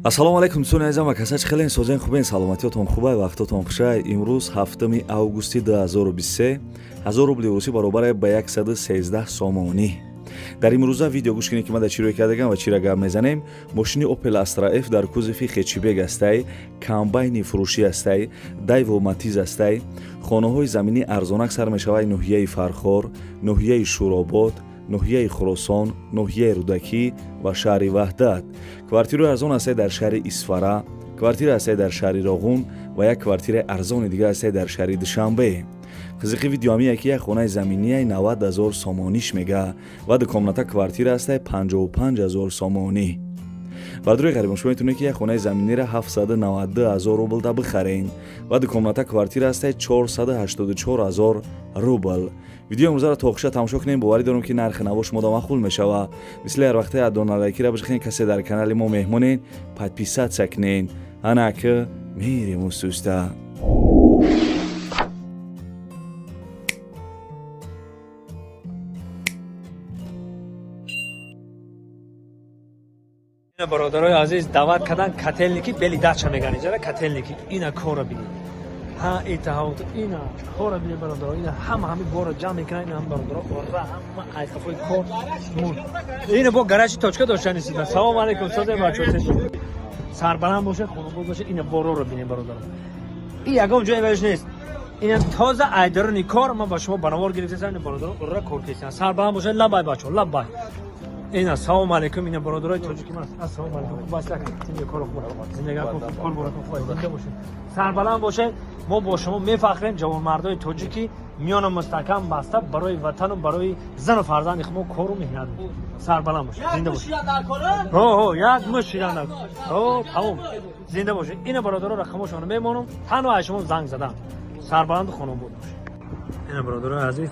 Ассалому алайкум, дӯстони азизам ва касач хелен созен, хубен, саломатиётон хубай, вақтотон хушай. Имрӯз 7 августи 2023, 1000 рубли русӣ баробар ба 113 сомонӣ. Дар имрӯза видео гӯш кунед, ки ман дар чӣ рӯй кардагам ва чиро гап мезанем. Мошини Opel Astra F дар кузови хэтчбек ҳастай, комбайни фурӯшӣ ҳастай, Дайво Матиз ҳастай. Хонаҳои заминӣ арзонак сар мешавад ноҳияи Фархор, ноҳияи Шӯробод, ноҳияи Хуросон, ноҳияи Рӯдакӣ ва шаҳри Ваҳдат. Квартираи арзон ҳастай дар шаҳри Исфара, квартира ҳастай дар шаҳри Роғун ва як квартираи арзони дигар ҳастай дар шаҳри Душанбе. Қизиқи видео ҳамия, ки як хонаи заминияи 90 ҳазор сомониш мега ва дукомната квартира ҳастай 55 ҳазор сомонӣ. Бардори ғарибон, шумо метавонед, ки як хонаи заминиро 792 ҳазор рублда бихарен ва дукомната квартира ҳастай 484 ҳазор рубл. Видеои имрӯзаро то охиша тамошо кунем. Боварӣ дорем, ки нархи наво шумода маъқул мешава. Мисли ҳар вақте, адона лайкира бижихен. Касе дар канали мо меҳмонен, подписаться кунен. Анаки мерем устуста. Бародарои азиз, даъват кардан Котельники, бели дача меган иҷара Котельники. Ина кора бинед, ҳа, итаҳаут, ина кора бинед, бародаро. Ина ҳама ҳами борро ҷамъ мекунанд. Ина ҳам, бародаро, ора ҳама айқафои кор мур. Ина бо гаражи точка доштани сида. Салом алейкум, созе бачо, сарбаланд бошед, хонобод бошед. Ина бороро бинед, бародаро, и ягон ҷое ваиш нест. Ина тоза айдарони кор ман ба шумо банавор гирифтасам. Ина, бародаро, ора кор кесиан. Сарбаланд бошед, лабай бачо, лабай. Ина, салом алейкум, ина бародарои тоҷики ман. Ассалому алейкум, хуб аст, зинда кор хуб, зиндагӣ хуб, кор борака хуб, зинда бошед, сарбаланд бошед. Мо бо шумо мефахрем, ҷавонмардои тоҷики миёна мустаҳкам баста барои ватану барои зану фарзанди хумо кору меҳнат. Сарбаланд бошед, зинда бошед. Ҳо, як муш шидан, ҳо, тамом, зинда бошед. Ина, бародаро, рақамошонро мемонам, танҳо аз шумо занг задам. Сарбаланду хонобод бошед. Ина, бародарои азиз,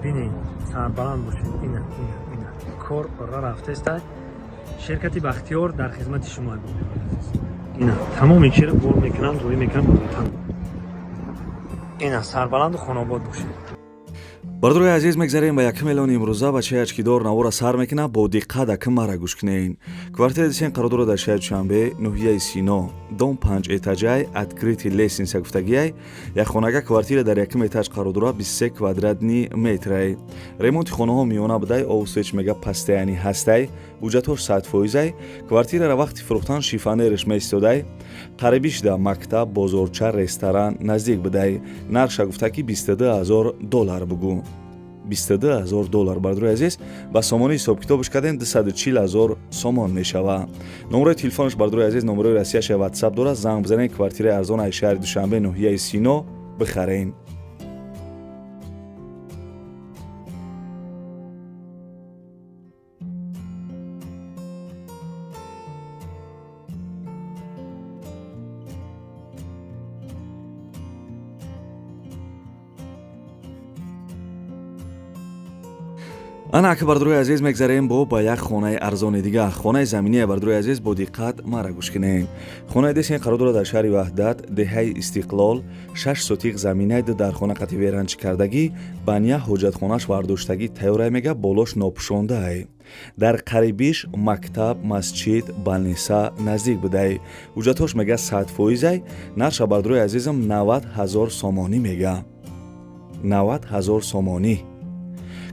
бинед, сарбаланд бошед. Ина, ина, ина кор ора рафтеста. Ширкати Бахтиёр дар хизмати шумо. Ина тамоми чиро бор мекунанд, рӯй мекунанд ба ватан. Ина, сарбаланду хонобод бошед. Бародарои азиз, мегзарем ба якум эълони имрӯза. Бачаи ачкидор навора сар мекунад, бо диққат акм мара гӯш кунен. Квартираи дисен қарор дорад дар шаҳри Душанбе, ноҳияи Сино. Дом панҷ этажай, открытый лестница гуфтагиай. Як хонага квартира дар якум этаж қарор дорад, 23 квадратный метрай. Ремонти хонаҳо миёна будай, обу свет мега постоянный ҳастай, ҳуҷҷатҳош 100%ай. Квартирара вақти фурӯхтан шифоньерш меистодай. Қарибишда мактаб, бозорча, ресторан наздик будай. Нархша гуфта, ки 22 ҳазор доллар бугӯ, 22 ҳазор доллар. Бародарои азиз, ба сомонӣ ҳисобкитобш кардем, 240 ҳазор сомон мешава. Номерои телефонаш, бародарои азиз, номерои Россияша, Ватсап дорад, занг бизанед, квартираи арзон аз шаҳри Душанбе, ноҳияи Сино бихарен. Ана ака, бародарои азиз, мегзарем бо ба як хонаи арзони дигар. Хонаи заминия, бародарои азиз, бо диққат мара гӯш кунем. Хонаи десен қарор дорад дар шаҳри Ваҳдат, деҳаи Истиқлол. 6 сотиқ заминаи, ду дархона қати веранчи кардагӣ, баня, ҳоҷатхонаш вардоштагӣ тайёрай мега, болош нопӯшондаай. Дар қарибиш мактаб, масҷид, больница наздик будай. Ҳуҷҷатҳош мега 100%ай. Нарша, бародарои азизам, 90 ҳазор сомонӣ мега, 90 ҳазор сомонӣ.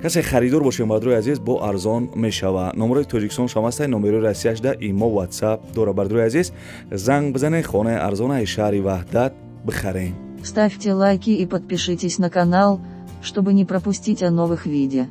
Касе харидор бошем, бародарои азиз, бо арзон мешава. Номерои Тоҷикистон шамастай, номерои Россияшда имо, Ватсап дора. Бародарои азиз, занг бизанед, хонаи арзонаи шаҳри Ваҳдат бихарем. Ставьте лайки и подпишитесь на канал, чтобы не пропустить о новых видео.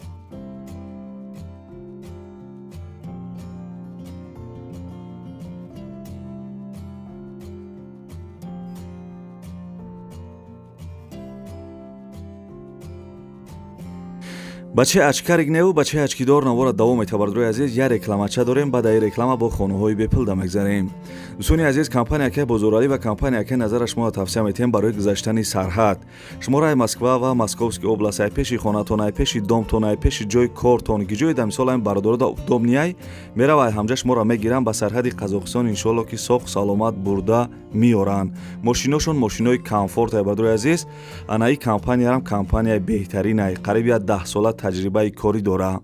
Бачаи ачкарик неву бачаи ачкидор навора давом мета. Бародарои азиз, як рекламача дорем, баъд аи реклама бо хонаҳои бепулда мегзарем. Дӯстони азиз, компания ки Бозоралӣ ва компания ки назара шуморо тавсия метиҳем барои гузаштани сарҳад. Шуморо ай Москва ва Московский область, ай пеши хонатон, ай пеши домтон, ай пеши ҷои кортон, ки ҷои да мисол ай бародарода удобный мерава, ай ҳамҷа шуморо мегиранд, ба сарҳади Қазоқистон иншоалло ки соғ саломат бурда меоранд. Мошиношон мошинои комфорт ай, бародарои азиз. Анаи компаниярам компанияи беҳтаринай, қариб як 10 сола. Таҷрибаи корӣ дора.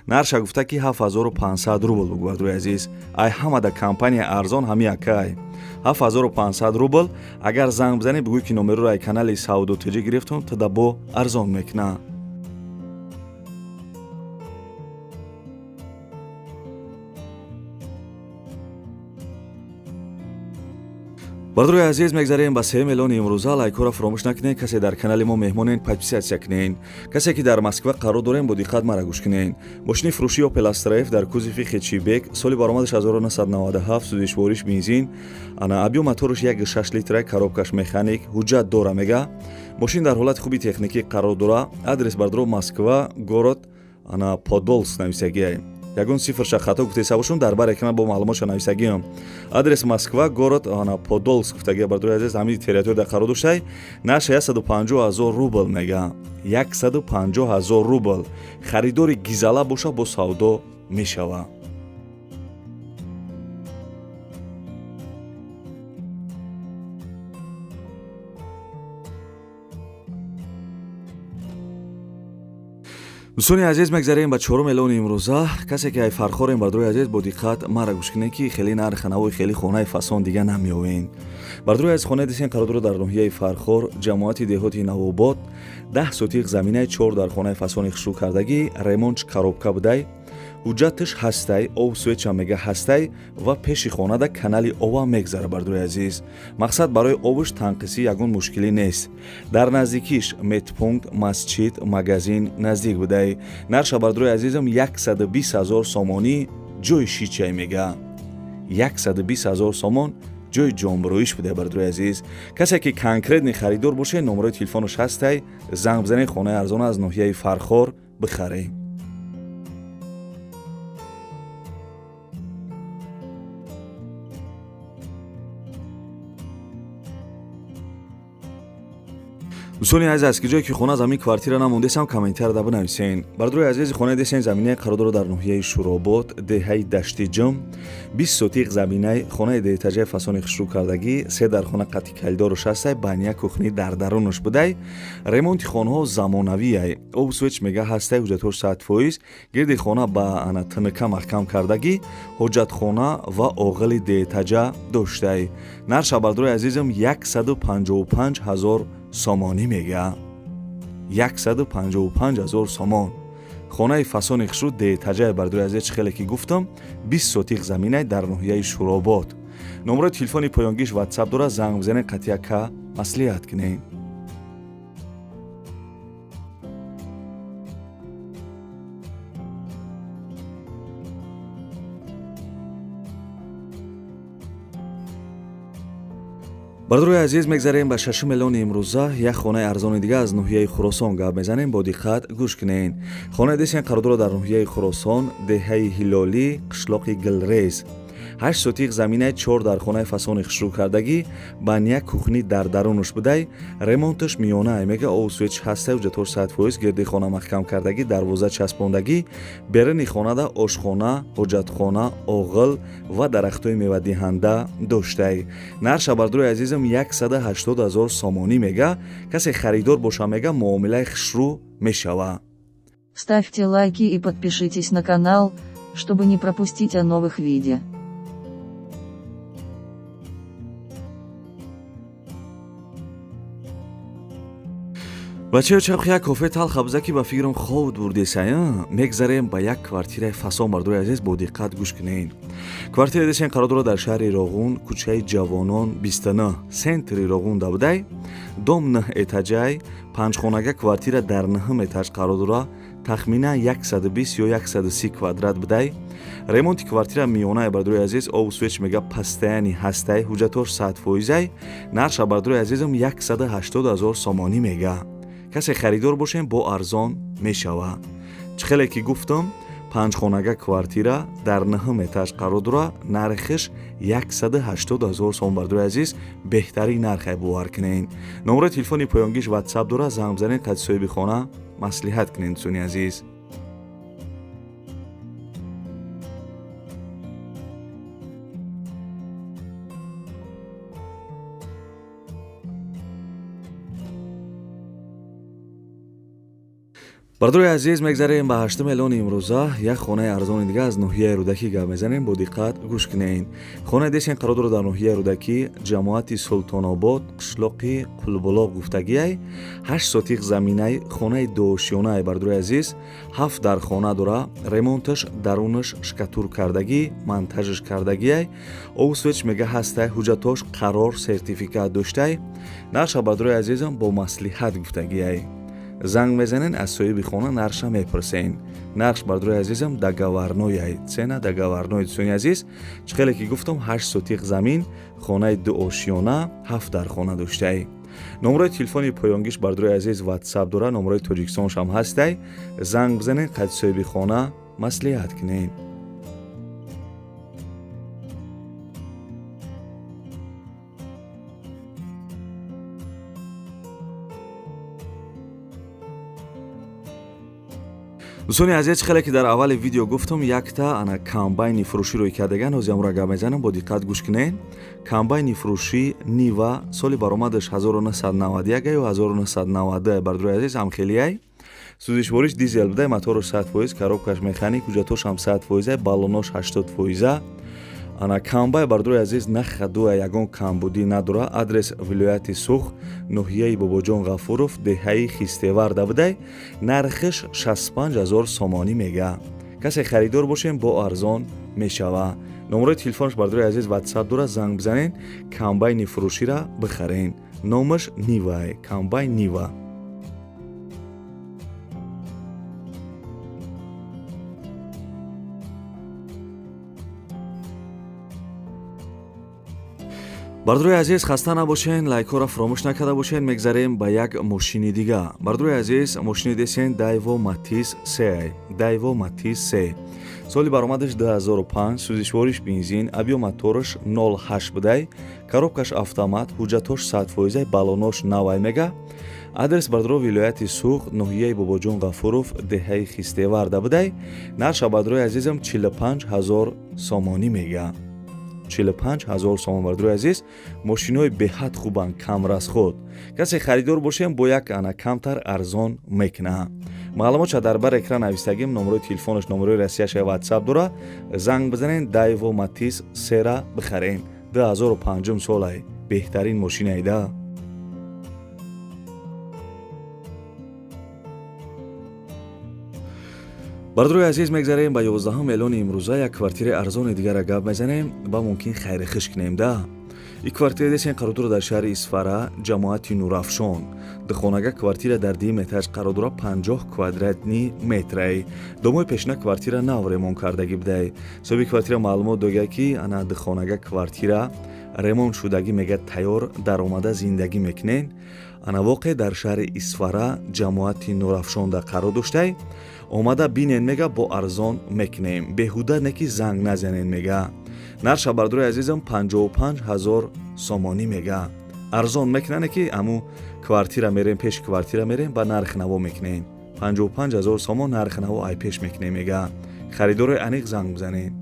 Нарша гуфта, ки 7500 рубл бугу, бардорои азиз. Ай ҳамада компания арзон ҳами акай. 7500 рубл. Агар занг бизанӣ, бигӯй, ки номероро ай канали Савдо ТЖ гирифтум, тада бо арзон мекуна. Бардорои азиз, мегзарем ба сеюм эълони имрӯза. Лайкҳоро фаромӯш накунед. Касе дар канали мо меҳмонен, подписаться кунед. Касе ки дар Москва қарор дорем, бо диққат мара гӯш кунед. Мошини фурӯшии Опел Астра Ф дар кузови хэтчбек, соли баромадаш 1997, сӯзишвориш бензин, ана объём мотораш 1,6 литра, коробкаш механик, ҳуҷҷат дора мега. Мошин дар ҳолати хуби техникӣ қарор дора. Адрес, бардоро, Москва, город ана Подолск нависагиай. Ягон цифрша хато гуфтеса бошум, дар бар экран бо маълумотша нависагиам. Адрес Москва, город ана Подолск гуфтагия, бардори азиз, ҳамин территория қарор доштай. Наша 150 ҳазор рубл мега, 150 ҳазор рубл. Харидори гизала боша, бо савдо мешава. Дӯстони азиз, мегзарем ба чорум эълони имрӯза. Касе ки ай Фархорем, бардорои азиз, бо диққат мара гӯш кунед, ки хеле нархи навои хеле хонаи фасон дига намеёвен. Бардорои азиз, хонаи дисен қарор дорад дар ноҳияи Фархор, ҷамоати деҳоти Навобод, 10 сотиқ заминаи, чор дар хонаи фасони хушрӯ кардагӣ, ремонт коробка будай, ҳуҷҷаташ ҳастай, об светча мега ҳастай ва пеши хонада канали ова мегзара. Бардорои азиз, мақсад, барои обуш танқисӣ ягон мушкилӣ нест. Дар наздикиш медпункт, масҷид, магазин наздик будай. Нарша, бардорои азизам, 120 ҳазор сомонӣ. Ҷои шичай мега, 120 ҳазор сомон, ҷои ҷонбуроиш буде. Бардорои азиз, касе ки конкретный харидор боше, номерои телефонаш ҳастай, занг бизанед, хонаи арзона аз ноҳияи Фархор бихаред. Дӯстони азиз, аз ки ҷое ки хона замин квартира намондесам, комментарияда бинависен. Бардорои азизи, хонаи десен заминаи қарор дорад дар ноҳияи Шуробод, деҳаи Даштиҷум, 20 сотиқ заминаи, хонаи деэтажаи фасони хушрӯ кардагӣ, се дар хона қати калидору шастай, баня, кухни дар дарунаш будай. Ремонти хонаҳо замонавиай, об свет мега ҳастай, ҳуҷҷатҳош 100%. Гирди хона ба ана ТНК маҳкам кардагӣ, ҳоҷатхона ва оғили деэтажа доштай. Нарша, бардорои азизам, 155 ҳазор сомонӣ мега, 155 ҳазор сомон. Хонаи фасони хушрӯ, деэтажае, бардори азиз, чӣ хеле ки гуфтам, 20 сотиқ заминай дар ноҳияи Шуробод. Номерои телефони поёнгиш ватсап дорад, занг бизанед, қатъияка маслиҳат кунед. Бардорои азиз, мегзарем ба шашум эълони имрӯза. Як хонаи арзони дига аз ноҳияи Хуросон гап мезанем, бо диққат гӯш кунед. Хонаи десен қарор дорад дар ноҳияи Хуросон, деҳаи Ҳилолӣ, қишлоқи Гилрез, 8 сотиқ заминаи, чор дар хонаи фасони хушрӯ кардагӣ, баня, кухни дар дарунаш будай, ремонташ миёна мега, об свет ҳастай, ҳуҷҷатҳош 100%. Гирди хона маҳкам кардагӣ, дарвоза часпондагӣ, беруни хонада ошхона, ҳоҷатхона, оғил ва дарахтҳои мевадиҳанда доштай. Нарша, бардорои азизам, 180 ҳазор сомонӣ мега. Касе харидор боша, мега, муомилаи хушрӯ мешава. Ставьте лайки и подпишитесь на канал, чтобы не пропустить о новых видео. Бачаё, чақи як кофе талха биза, ки ба фикрам хоб бурдесая. Мегзарем ба як квартираи фасон. Бардори азиз, бо диққат гӯш кунед. Квартираи десен қарор дорад дар шаҳри Роғун, кӯчаи Ҷавонон 29, центри Роғун дабудай. Дом нӯҳ этажай, панҷхонага квартира дар нӯҳум этаж қарор дорад. Тахминан 120 ё 130 квадрат будай. Ремонти квартира миёнаи, бардори азиз, обу свет мега постоянный ҳастай, ҳуҷҷатҳош 100%. Нарша, бардори азизам, 180 ҳазор сомонӣ мега. Касе харидор бошем, бо арзон мешава. Чӣ хеле ки гуфтам, панҷхонага квартира дар нӯҳум этаж қарор дорад, нархиш 180 ҳазор сом. Бардори азиз, беҳтарин нархе, бовар кунед. Номерои телефони поёнгиш ватсап дорад, занг бизанед, қати соҳиби хона маслиҳат кунед, дӯстони азиз. Бародарои азиз, мегзарем ба ҳаштум эълони имрӯза. Як хонаи арзони дига аз ноҳияи Рӯдакӣ гап мезанем, бо диққат гӯш кунед. Хонаи десен қарор дорад дар ноҳияи Рӯдакӣ, ҷамоати Султонобод, қишлоқи Қулбулоқ гуфтагиай. 8 сотиқ заминай, хонаи дуошёнаай. Бародарои азиз, 7 дар хона дора, ремонташ дарунаш шкатур кардагӣ, монтажаш кардагиай. Обу свеч мега ҳастай, ҳуҷҷатош қарор сертификат доштай. Нарша, бародарои азизам, бо маслиҳат гуфтагиай. Занг мезанен, аз соҳиби хона нарша мепурсен. Нарш, бародарои азизам, договорной, цена договорной. Дӯстони азиз, чӣ хеле ки гуфтам, 8 сотиқ замин, хонаи дуошёна, 7 дар хона доштай. Номерои телефони поёнгиш, бародарои азиз, ватсап дора, номерои тоҷикистоншам ҳастай. Занг бизанен, қайди соҳиби хона маслиҳат кунен. Дӯстони азиз, хеле ки дар аввали видео гуфтам, якта ана комбайни фурӯшӣ рӯй кардаган. Ҳозир амро гап мезанам, бо диққат гӯш кунед. Комбайни фурӯшӣ Нива, соли баромадаш 1991 ё 1992, бародарои азиз, ҳамхелиай. Сӯзишвориш дизел будай, мотораш 100%, коробкаш механик, ҳуҷҷатош ҳам 100%, баллонош 80%. Ана камбай, бародарои азиз, нахадуа, ягон камбудӣ надора. Адрес вилояти Суғд, ноҳияи Бобоҷон Ғафуров, деҳаи Хистеварда будай. Нархиш 65 0 сомонӣ мега. Касе харидор бошем, бо арзон мешава. Номерои телефонаш, бародарои азиз, ватсап дора, занг бизанен, комбайни фурӯшира бихарен. Номаш Нивай, комбайн Нива. Бародарои азиз, хаста набошен, лайкҳоро фаромӯш накарда бошен. Мегзарем ба як мошини дига. Бародарои азиз, мошини десен Дайво Матиз се, Дайво Матиз се, соли баромадаш 2005, сӯзишвориш бензин, объём мотораш 0,8 будай, коробкаш автомат, ҳуҷҷатош 100%, баллонош навай мега. Адрес, бародаро, вилояти Суғд, ноҳияи Бобоҷон Ғафуров, деҳаи Хистеварда будай. Нарша, бародарои азизам, 45 0 сомонӣ мега. 45 0 сомон. Бародарои азиз, мошинои беҳад хубанд, камрасход. Касе харидор бошем, бо як ана камтар арзон мекуна. Маълумотша дар бар экран навистагим, номерои телефонаш, номерои Россияша ватсап дора, занг бизанен, Дайво Матиз сера бихарен. 2005 солай, беҳтарин мошинайда. Бародарои азиз, мегзарем ба 11 эълони имрӯза. Як квартираи арзони дигара гап мезанем ва мумкин хайри хиш кунем да. И квартира десен қарор дорад дар шаҳри Исфара, ҷамоати Нурафшон. Духонага квартира дар дуюм этаж қарор дорад, 50 квадратный метрай. Домои пешина квартира нав ремонт кардагӣ будай. Соҳиби квартира маълумот дога, ки ана духонага квартира ремонт шудагӣ мега, тайёр, даромада зиндагӣ мекунен. Ана воқеъ дар шаҳри Исфара, ҷамоати Нурафшонда қарор доштай. Омада бинен мега, бо арзон мекунем, беҳуда не ки занг назанен мега. Нарша, бародарои азизам, 55 0 сомонӣ мега. Арзон мекунане ки аму квартира мерем, пеши квартира мерем, ба нарх наво мекунем. 55 0 сомон нарх наво ай пеш мекунем мега. Харидорои аниқ занг бизанед.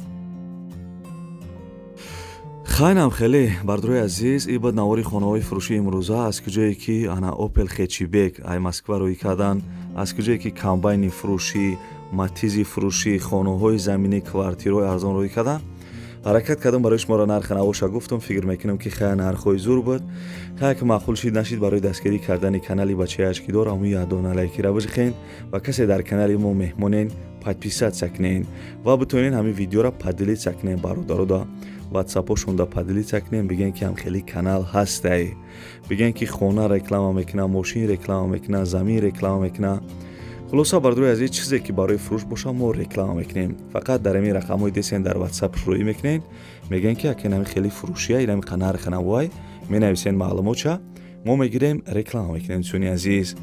Хайнам хеле, бародарои азиз, и бад навори хонаҳои фурӯшии имрӯза, аз куҷое ки ана Опел хэтчбек ай Москва рӯй кардан, аз куҷое ки комбайни фурӯшӣ, Матизи фурӯшӣ, хонаҳои заминӣ, квартираҳои арзон рӯй кардан, ҳаракат кардам барои шуморо нархи навоша гуфтам. Фикр мекунам, ки хая нархҳои зур буд. Хая ки маъқул шид нашид, барои дастгирӣ кардани канали бачаи ашкидор ҳамун якдона лайкира бижихен ва касе дар канали мо меҳмонен, подписаться кунен ва битонен ҳамин видеоро поделиться кунен, бародарода ватсапошонда поделиться кунем, бигӯен, ки ҳам хеле канал ҳастай, бигӯен, ки хона реклама мекуна, мошин реклама мекуна, замин реклама мекуна. Хулоса, бародарои азиз, чизе ки барои фурӯш боша, мо реклама мекунем. Фақат дар ҳамин рақамҳои десен дар ватсап рӯӣ мекунен, мегӯен, ки ака, инами хеле фурӯшия, инами нархи навоай, менависен маълумотша, мо мегирем, реклама мекунем, дӯстони азиз.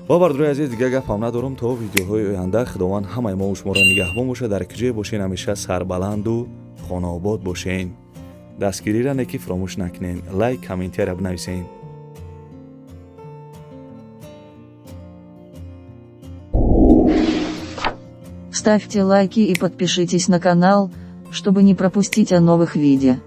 Ва бародарои азиз, дигар гапам надорам. То видеоҳои оянда Худованд ҳамаи мо шуморо нигаҳбон бошад. Дар куҷое бошен, ҳамеша сарбаланду хонаобод бошен. Дастгириро неки фаромӯш накунен, лайк, комментария бинависен. Ставьте лайки и подпишитесь на канал, чтобы не пропустить о новых видео.